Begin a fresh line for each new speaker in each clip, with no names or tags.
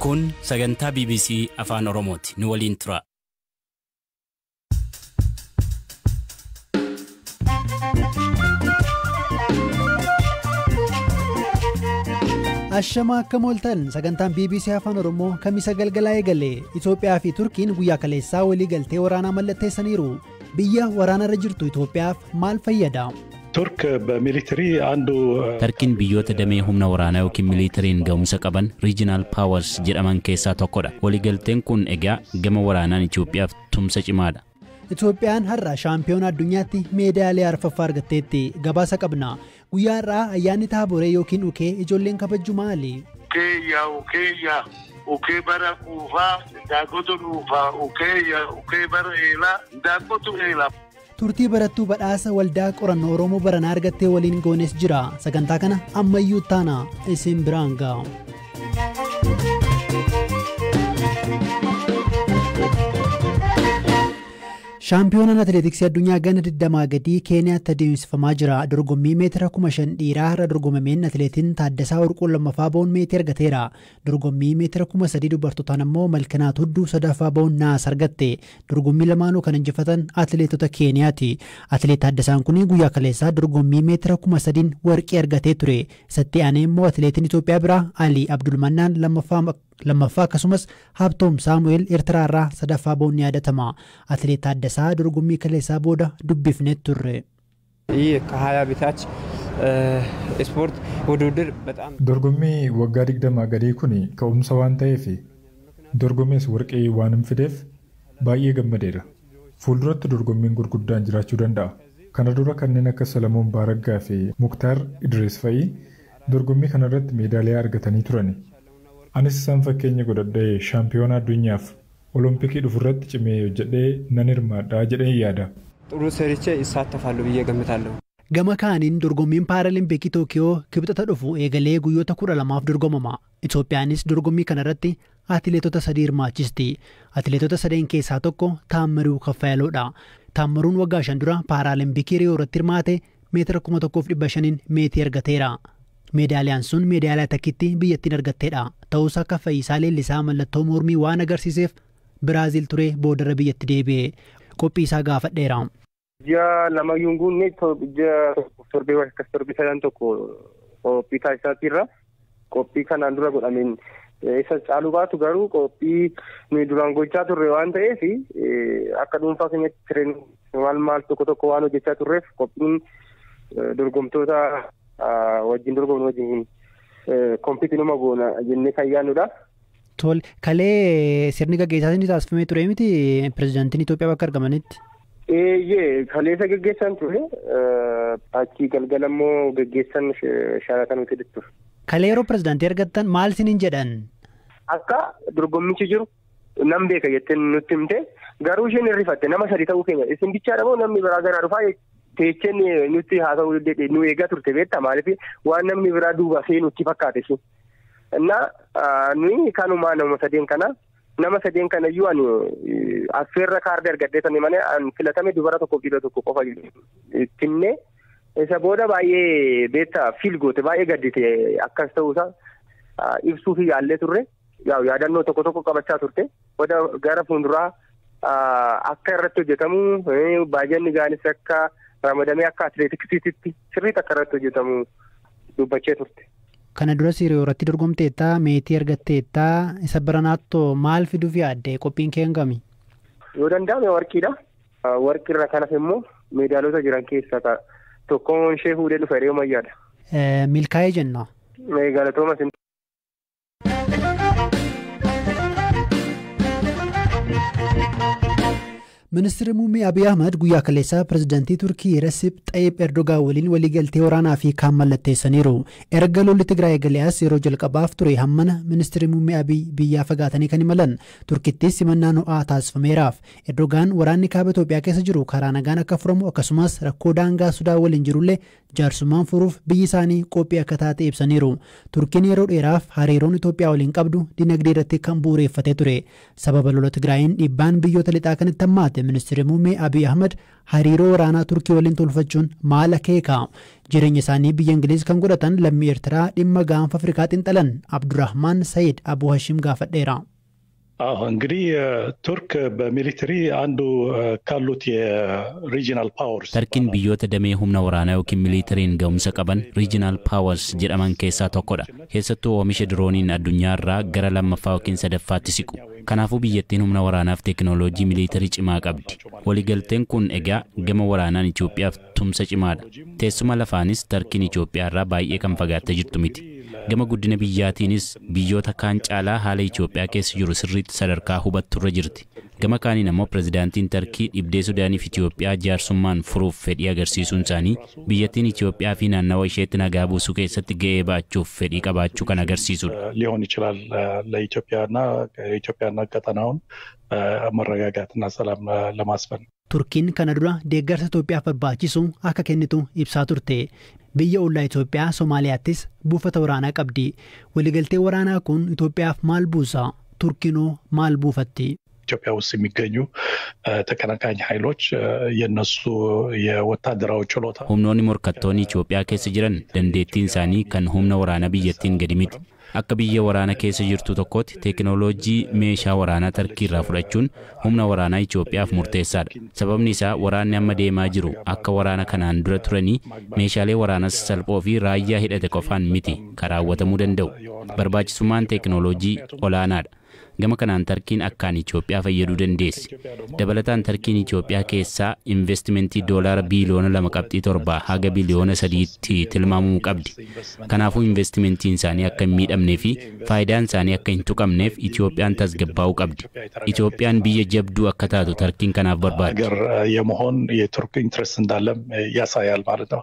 Kun sagantaa BBC Afaan Oromooti. Nu waliin tura.
Ashama akkam ooltan sagantaan BBC Afaan Oromoo kamisa galgalaa eegale. Itoophiyaa fi Turkiin guyyaa kaleessaa walii galtee waraanaa mallatteessaniiru. Biyya waraanarra jirtu Itoophiyaaf maal fayyada?
ቱርክ በሚሊተሪ አንዱ
Tarkiin biyyoota damee humna waraanaa yookiin miliitariin ga'umsa qaban regional powers jedhaman keessaa tokkodha. Waliigalteen kun egaa gama waraanaan Itoophiyaaf tumsa cimaadha.
Itoophiyaan har'a shaampiyoona addunyaatti meedaaliyaa arfaffaa argatteetti. Gabaasa qabna. Guyyaa har'aa ayyaanni taaboree yookiin ukee ijoolleen kabajju maali?
Ukeeyya ukeeyya ukee bara quufaa daakkotu dhuufaa ukeeyya ukee bara eelaa daakkotu eelaa.
Turtii barattuu badhaasa waldaa qorannoo Oromoo baranaa argattee waliin goones jira. Sagantaa kana ammayyuu taana isin biraan ga'a. Shaampiyoonaan atileetiksii addunyaa gana 20 gadii Keeniyaatti adeemsifamaa jira. Dorgommii meetira 5,000 dhiiraa har'a dorgomameen atileetiin Taaddasaa Warquu lammaffaa ba'uun meetii argateera. Dorgommii meetira 3,000 dubartootaan ammoo Malkinaat Hudduu sadaffaa ba'uun naas argatte. Dorgommii lamaanuu kan injifatan atileetota Keeniyaati. Atileet Taaddasaan kun guyyaa kaleessaa dorgommii meetira 3,000 warqii argatee ture. Isatti aanee immoo atileetiin Itoophiyaa biraa Alii Abdulmannaan lammaffaa akkasumas Habtoom Saamu'eel Eertiraarraa sadaffaa ba'uun ni yaadatama. Atileet Taaddasaa dorgommii kaleessaa booda dubbifnee turre.
ይህ ከሀያ በታች ስፖርት ውድድር በጣም
Dorgommii waggaa 20 gadii kun ka'umsa waan ta'eef dorgommees warqee waan hin fideef baay'ee gammadeera. Fuulduratti dorgommiin gurguddaan jiraachuu danda'a. Kana dura kanneen akka Salamoon Baaraggaa fi Muktaar Idris fa'i dorgommii kanarratti meedaaliyaa argatanii turani. Anis isaan fakkeenya godhadhee shaampiyoona addunyaaf olompikii dhufurratti cimee hojjedhee nan hirmaadhaa jedhee yaada.
ጥሩ ሰርቼ ይሳተፋሉ ብዬ ገምታለሁ።
Gama kaaniin dorgommiin Paaralimpikii Tookiyoo kibxata dhufu eegalee guyyoota 12f dorgomama. Itoophiyaanis dorgommii kanarratti atileetota sadii hirmaachisti. Atileetota sadeen keessaa tokko Taammaruu Kaffayaloodha. Taammaruun waggaa 5 dura Paaralimpikii Riyoo irratti hirmaate meetira 1500 meetii argateera. Meedaaliyaan sun meedaaliyaa takkitti biyyattiin argatteedha. Ta'us akka Fayyisaa Leellisaa mallattoo mormii waan agarsiiseef Biraaziil turee boodarra biyyatti deebi'e. Qophii isaa gaafadheera.
Ji'a lama iyyuu hin guunne ji'a torbee akkas torbee sadan tokko qophii taasisaa qophii kanaan dura godhameen isa caaluu baatu garuu qophii nuyi duraan gochaa turre waan ta'eef akka dhuunfaa keenyatti tireen maal maal tokko tokko waan hojjechaa turreef qophiin dorgomtoota wajjin dorgomnu wajjin kompiitii numa goona jennee kan yaadnudha.
Tole kalee sirni gaggeessaa inni taasifamee ture miti pirezidaantiin Itoophiyaa bakka argamanitti.
Eeyyee kaleessa gaggeessan ture achii galgala immoo gaggeessan Sheraton Hoteelitti ture.
Kalee yeroo pirezidaantii argattan maal isiniin jedhan?
Akka dorgommichi jiru nan beeka jettee nutti himte garuu isheen hirrifatte nama sadi ta'uu keenya isin bichaadha moo namni biraa garaa dhufaa teecheen nutti haasa'uu nu eegaa turte beektaa maaliif waan namni biraa duuba seenutti fakkaate isheen. Innaa nuyi kanumaa nama sadeen kana nama sadeen kana iyyuu ani affeerra kaardii argadhee sanii malee an filatame dubara tokko dhiira tokko qofa ittinne isa booda baay'ee beektaa fiil goote baay'ee gaddite akkas ta'uusaa ibsuuf yaallee turre yaadannoo tokko tokko qabachaa turte booda gara fuulduraa akka irratti hojjetamu baajanni gaanis akka ramadamee akka atileetiksiitti sirriitti akka irratti hojjetamu dubbachee turte.
Kana duras Riyoo irratti dorgomteetta meetii argatteetta isa baranaatto maal fiduuf yaadde qophiin kee hangami?
Yoo danda'ame warqiidha. Warqii irra kanas immoo meedaalota jiran keessaa tokkoon ishee fuudhee dhufa Riyoo mayyaadha.
Milkaa'ee jenna.
Galatooma sin.
Ministeerri muummee Abiy Ahmad guyyaa kaleessaa pirezidaantii Turkii Recep Tayyip Erdogan waliin waliigaltee waraanaa fi kaan mallatteessaniiru. Erga lolli Tigraay eegaleas yeroo jalqabaaf ture hammana ministeerri muummee Abiy biyyaa fagaatanii kan imalan. Turkittis simannaan ho'aa taasifameeraaf. Erdogan waraanni kaaba Itoophiyaa keessa jiru karaa nagaan akka furamu akkasumas rakkoo daangaa Sudaan waliin jirullee jaarsummaan furuuf biyyi isaanii qophii akka taate ibsaniiru. Turkiin yeroo dheeraaf hariiroon Itoophiyaa waliin qabdu dinagdee irratti kan bu'uureffatee ture. Sababa lola Tigraayin dhiibbaan biyyoota lixaa kan itti hammaate Ministeerri Muummee Abiy Ahmad hariiroo waraanaa Turkii waliin tolfachuun maal akeeka? Jireenya isaanii biyya Ingiliiz kan godhatan lammii Eertiraa dhimma gaanfa Afrikaa xiinxalan Abdurrahmaan Sayid Abuu Hashim gaafadheera.
አዎ እንግዲህ ቱርክ በ military አንዱ ካሉት የ regional powers
Tarkiin biyyoota damee humna waraanaa yookiin miiliitariin ga'umsa qaban regional powers jedhaman keessaa tokkodha. Keessattuu oomisha dirooniin addunyaa irraa gara lammaffaa yookiin sadaffaatti siqu. Kanaafuu biyyattiin humna waraanaaf teekinooloojii miiliitarii cimaa qabdi. Waliigalteen kun egaa gama waraanaan Itoophiyaaf tumsa cimaadha. Teessuma lafaanis Tarkiin Itoophiyaa irraa baay'ee kan fagaattee jirtu miti. Gama guddina biyyaatiinis biyyoota kaan caalaa haala Itoophiyaa keessa jiru sirriitti sadarkaa hubatturra jirti. Gama kaaniin ammoo pirezidaantiin Tarkii dhibdee Sudaaniif Itoophiyaa jaarsummaan furuuf fedhii agarsiisuun isaanii biyyattiin Itoophiyaa fi naannawa isheetti nagaa buusuu keessatti ga'ee ba'achuuf fedhii qabaachuu kan agarsiisudha.
ሊሆን ይችላል ለኢትዮጵያና ኢትዮጵያና ቀጠናውን መረጋጋትና ሰላም ለማስፈን።
Turkiin kana dura deeggarsa Itoophiyaaf barbaachisu akka kennitu ibsaa turte. Biyya ollaa Itoophiyaa Somaaliyaattis buufata waraanaa qabdi. Waliigaltee waraanaa kun Itoophiyaaf maal buusa? Turkiinoo maal buufatti?
ኢትዮጵያ ውስጥ የሚገኙ ተቀናቃኝ ኃይሎች የነሱ የወታደራዊ ችሎታ
Humnoonni morkattoonni Itoophiyaa keessa jiran dandeettiin isaanii kan humna waraanaa biyyattiin gadi miti. Akka biyya waraana keessa jirtu tokkootti teekinooloojii meeshaa waraanaa Tarkii irraa fudhachuun humna waraanaa Itoophiyaaf murteessaadha. Sababni isaa waraanni amma deemaa jiru akka waraana kanaan dura turanii meeshaalee waraanaa sasalphoo fi raayyaa hidhate qofaan miti kan raawwatamuu danda'u. Barbaachisummaan teekinooloojii olaanaadha. Gama kanaan Tarkiin akkaan Itoophiyaa fayyaduu dandeessi. Dabalataan Tarkiin Itoophiyaa keessaa investimentii doolaara biiliyoona 2.7 haga biliyoona 3tti tilmaamamuu qabdi. Kanaafuu investimentiin isaanii akka hin miidhamnee fi faayidaan isaanii akka hin tuqamneef Itoophiyaan tasgabbaa'uu qabdi. Itoophiyaan biyya jabduu akka taatu Tarkiin kanaaf barbaaddi.
ሀገር የመሆን የቱርክ interest እንዳለም ያሳያል ማለት ነው።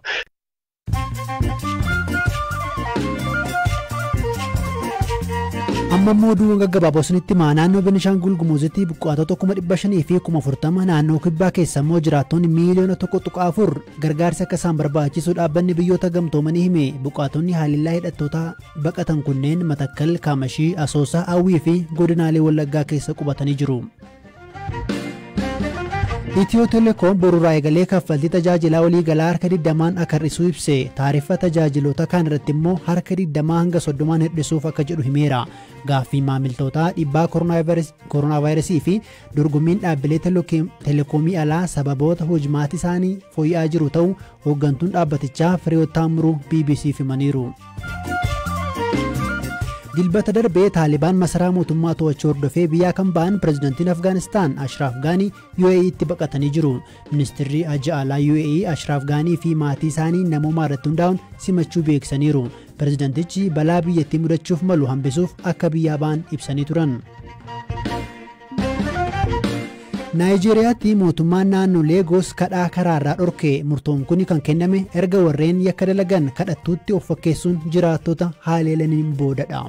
Amma immoo oduuwwan gaggabaaboo isinitti himaa. Naannoo Benishaangul Gumuzitti buqqaatota 540,000, naannoo Kibbaa keessa immoo jiraattonni miiliyoona 1.4 gargaarsi akka isaan barbaachisu dhaabbanni biyyoota gamtoomanii hime. Buqqaatonni haalillaa hidhattoota baqatan kunneen Matakkal, Kaamashii, Asoosaa, Awwii fi godinaalee Wallaggaa keessa qubatanii jiru. Itiyoo Telekoom borurraa eegalee kaffaltii tajaajilaa waliigalaa harka 20n akka hir'isuu ibse. Taarifa tajaajiloota kaan irratti immoo harka 20 hanga 30 hir'isuuf akka jedhu himeera. Gaaffii maamiltootaa dhiibbaa kooronaavaayirasii fi dorgommiin dhaabbilee telekoomii alaa sababoota hojmaati isaanii fooyya'aa jiru ta'uu hooggantuun dhaabbatichaa Fireewoot Taamiruu BBCf himaniiru. Dilbata darbee Taalibaan masaraa mootummaa to'achuu hordofee biyyaa kan ba'an pirezidantiin Afgaanistaan Ashraaf Gaanii UAE'tti baqatanii jiru. Ministeerri Haajaa Alaa UAE Ashraaf Gaanii fi maatii isaanii namoomaa irratti hundaa'uun simachuu beeksisaniiru. Pirezidantichi balaa biyyattii mudachuuf malu hambisuuf akka biyyaa ba'an ibsanii turan. Naayijeeriyaatti mootummaan naannoo Leegoos kadhaa karaarraa dhorke. Murtoon kun kan kenname erga warreen yakka dalagan kadhattuutti of fakkeessuun jiraattota haaleelaniin boodadha.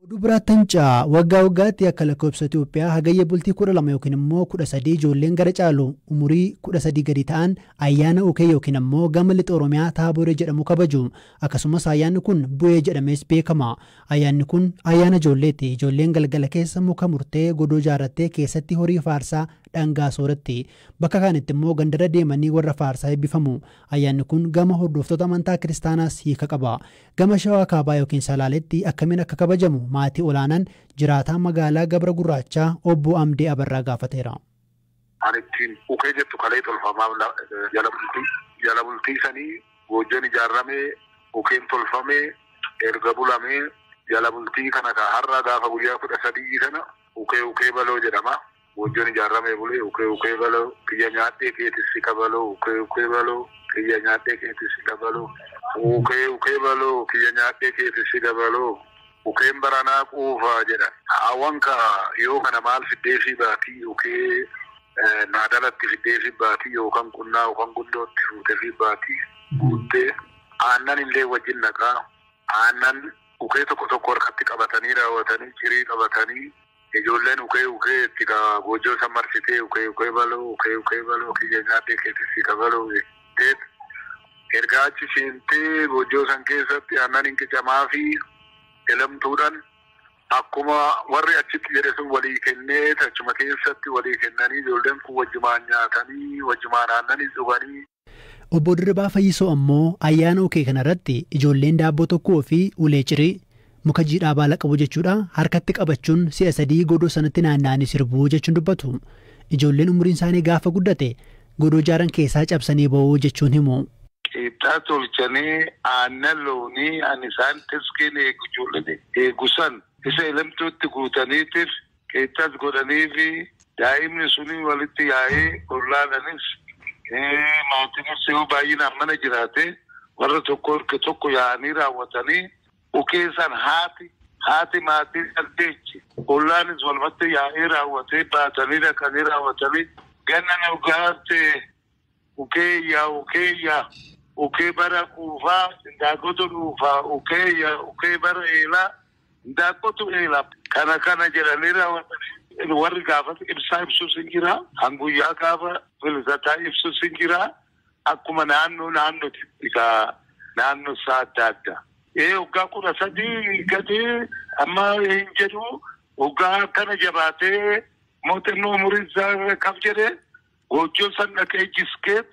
Oduu biraatti ce'a. Waggaa waggaatti akka lakkoofsa Itoophiyaa hagayya bultii 12 yookiin immoo 13 ijoolleen gara caalu umurii 13 gadi ta'an ayyaana Ukee yookiin ammoo gama lixa Oromiyaa Taaboree jedhamu kabaju. Akkasumas ayyaanni kun Bu'ee jedhamees beekama. Ayyaanni kun ayyaana ijoolleeti. Ijoolleen galgala keessa muka murtee godoo ijaarrattee keessatti horii faarsaa dhangaa sooratti. Bakka kaanitti immoo gandarra deemanii warra faarsaa eebbifamu. Ayyaanni kun gama hordoftoota amantaa kiristaanaas hiika qaba. Gama Shawaa Kaabaa yookiin Salaaletti akkamiin akka kabajamu maatii olaanaan jiraataa magaalaa Gabra Gurraachaa obbo Amdee Abarraa gaafateera.
An ittiin ukee jettu kalee tolfamaaf jala bultii jala bultii sanii goojjoon ijaarramee ukeen tolfamee erga bulamee jala bultii kana ka har'a gaafa guyyaa 13 kana ukee ukee baloo jedhama. Goojjoon ijaarramee bulee ukee ukee baloo kiyya nyaadhee keetis si kabaloo ukee ukee baloo kiyya nyaadhee keetis si kabaloo ukee ukee baloo kiyya nyaadhee keetis si kabaloo ukeen baranaa quufaa jedhan. Haawwan ka yoo kana maal fiddee fi baatii ukee naadalatti fiddee fi baatii yookaan qunnaa yookaan gundootti fuutee fi baatii guuttee aannan illee wajjin naqaa aannan ukee tokko tokko harkatti qabatanii raawwatanii cirii qabatanii ijoolleen ukee ukee itti goojjoo san marsitee ukee ukee baloo ukee ukee baloo kiyya nyaadhee keetis kabaloo jetteet erga achi seentee goojjoo san keessatti aannan hin qicamaa fi Elemtuudhaan akkuma warri achitti jedhe sun walii kennee achuma keessatti walii kennanii ijoolleen kun wajjumaan nyaatanii wajjumaan aannanii dhuganii.
Obbo Dirribaa Fayyisoo ammoo ayyaana ukee kanarratti ijoolleen daabboo tokkoo fi ulee cirii muka jiidhaa baala qabu jechuudha harkatti qabachuun si'a sadii godoo sanatti naanna'anii sirbuu jechuun dubbatu. Ijoolleen umuriin isaanii gaafa guddate godoo jaaran keessaa cabsanii ba'uu jechuun himu.
Qixxaa tolchanii aannan loonii ani isaan tiskiin eegu ijoolleen eegu san isa elemtuutti guutaniitiif qixxaas godhanii fi daa'imni suni walitti yaa'ee ollaadhanis maatiinis yoo baay'inaan mana jiraate warra tokko harka tokko yaa'anii raawwatanii ukee san haati maatii dandeechi ollaanis walumatti yaa'ee raawwatee baatanii dhaqanii raawwatanii ganna dhugaatti ukeeyyaa ukee bara quufaa indaaqqootu dhuufaa ukeeyyaa ukee bara eelaa indaaqqootu eelaa kana jedhanii raawwatanii warri gaafa ibsaa ibsuus hin jira hanguyyaa gaafa filisataa ibsuus hin jira akkuma naannoo naannootti naannoo isaa adda addaa. Waggaa 13 gadi amma hin jedhu waggaa akkana jabaatee muuxannoo umuriin isaa kaf jedhee goojjoo san dhaqee jiskeet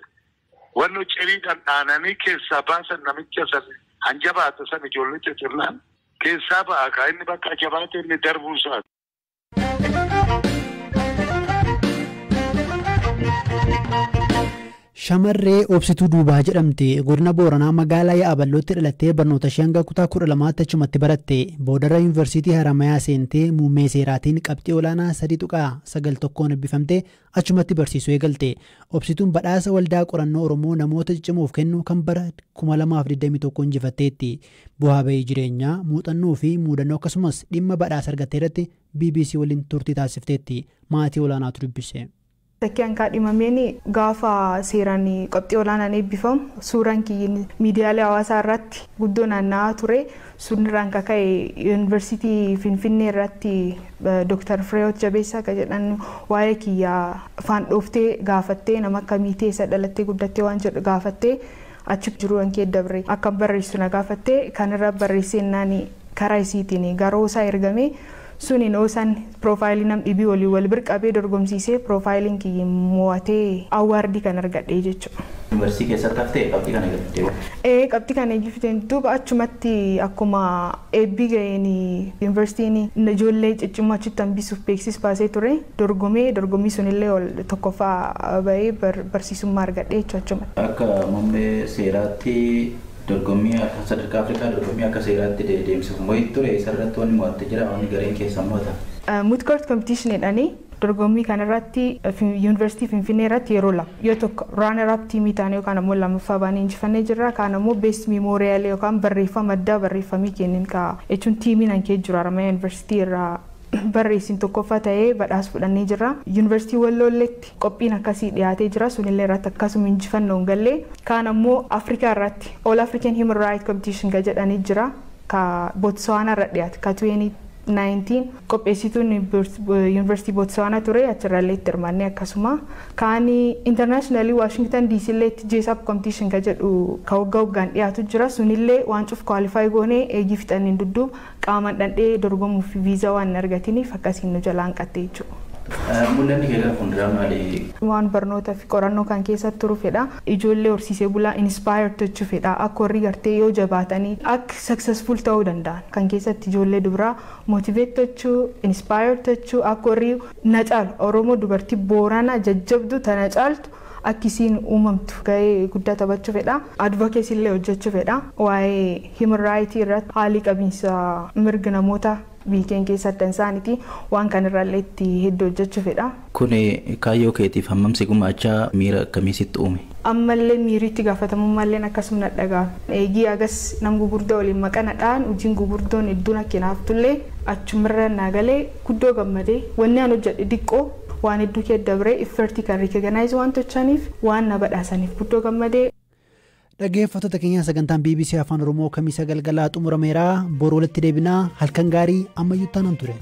wanno ciriidhaan dhaananii keessaa baasan namicha san hanjabaata san ijoollee xixinnaan keessaa ba'a kaa inni bakka jabaate inni darbuu isaati.
Shamarree Obsituu Duubaa jedhamte godina Booranaa magaalaa Yaa'aballootti dhalattee barnoota ishee hanga kutaa 12tti achumatti baratte. Boodarra Yuunivarsiitii Haramayaa seentee muummee seeraatiin qabxii olaanaa 3.91 eebbifamtee achumatti barsiisuu eegalte. Obsituun badhaasa waldaa qorannoo Oromoo namoota ciccimoof kennu kan bara 2021 injifatteetti. Bu'aa bahii jireenyaa, muuxannoo fi muudannoo akkasumas dhimma badhaasa argattee irratti BBC waliin turtii taasifteetti. Maatii olaanaatu dubbise.
Sakkiyaan kaadhimameen gaafa seeraan qabxii olaanaan eebbifamu suuraan kiyyin miidiyaalee hawaasaa irratti guddoo naanna'aa ture. Sunirraan kaka'e yuunivarsiitii Finfinnee irratti Dr. Fireewoot Jabeessaa kan jedhan waa'ee kiyyaa afaan dhooftee gaafattee nama akkamii teessa dhalattee guddattee waan jedhu gaafattee achi jiru kan dabre akka barreessu na gaafattee kanarra barreessee naan karaa isiitiin garoo isaa ergame. Suniin oosaan piroofaayilii nam dhibii waliin wal bira qabee dorgomsiisee piroofaayiliin kiyya mo'atee awwaardii kan argadhee jechuudha.
Yuunivarsiitii keessatti haftee qabxii kana eeggattee?
Qabxii kana eeggattee duuba achumatti akkuma eebbii ga'een yuunivarsiitiin ijoollee ciccimoo achitti hambisuuf beeksisa baasee ture dorgomee dorgommii sunillee ol tokkoffaa bahee barsiisummaa argadhee jechuudha achumatti.
Akka muummee seeraatti dorgommii akka sadarkaa Afrikaa dorgommii akka seeraatti deemsifamu wayii ture isarratti wanni mo'atte jira wanni gareen keessan mo'ata.
Moot court competition jedhanii dorgommii kanarratti yuunivarsiitii Finfinnee irratti yeroo lama yoo tokko runner up tiimii taane yookaan ammoo lammaffaa baanee injifannee jirra kaan ammoo best memorial yookaan barreeffama addaa barreeffamii kennin kaa jechuun tiimiin hankee jiru Haramayaa yuunivarsiitii irraa barreessin tokkoffaa ta'ee badhaasa fudhannee jirra. Yuunivarsiitii Walloolleetti qophiin akkasii dhiyaatee jira. Sunillee irratti akkasuma injifannoon gallee. Kaan ammoo Afrikaa irratti All African Human Rights Competition kan jedhanii jira. Ka Botswana irra dhiyaate. Ka 2019 qopheessituun Yuunivarsiitii Botswana ture achirrallee itti hirmaannee akkasuma. Kaan internationally Washington DC illee itti JSAP competition kan jedhu ka waggaa waggaan dhiyaatu jira. Sunillee waan cuf qualify goonee eegii fixaniin dudduuba qaamaan dhandhee dorgomuuf viizaa waan hin argatiniif akkasiin nu jalaan qatte jechuudha.
Mul'anni kee gara fuulduraa maali?
Waan barnoota fi qorannoo kan keessatti turu fedha. Ijoollee horsiisee bulaa inspire gochuu fedha. Akka warri gartee yoo jabaatanii akka successful ta'uu danda'an. Kan keessatti ijoollee dubaraa motivate gochuu, inspire gochuu akka warri na caalu Oromoo dubartii Booranaa jajjabdu tana caaltu akkisiin uumamtu gahee guddaa taphachuu fedha. Advocacy illee hojjechuu fedha. Waa'ee human rights irratti haalli qabiinsa mirga namoota biyya keessatti isaaniiti waan kanarrallee itti hedduu hojjechuu fedha.
Kun kaayyoo keetiif hammam si gumaachaa miira akkamii sitti uume?
Ammallee miiritti gaafatamummallee akkasuma na dhaga'ama. Eegii agas nam gugurdaa waliin maqanadhaan hojiin gugurdoon hedduun akka naaftullee achumarra naa galee guddoo gammadee wanni aan hojjedhe diqqoo waan hedduu kee dabree iffertii kan rikoganaayiz waan tochaniif waan na badhaasaniif guddoo gammadee.
Dhaggeeffattoota keenya sagantaan BBC Afaan Oromoo kamisa galgalaa xumurameera. Boru walitti deebinaa halkan gaarii ammayyuu taanaan ture.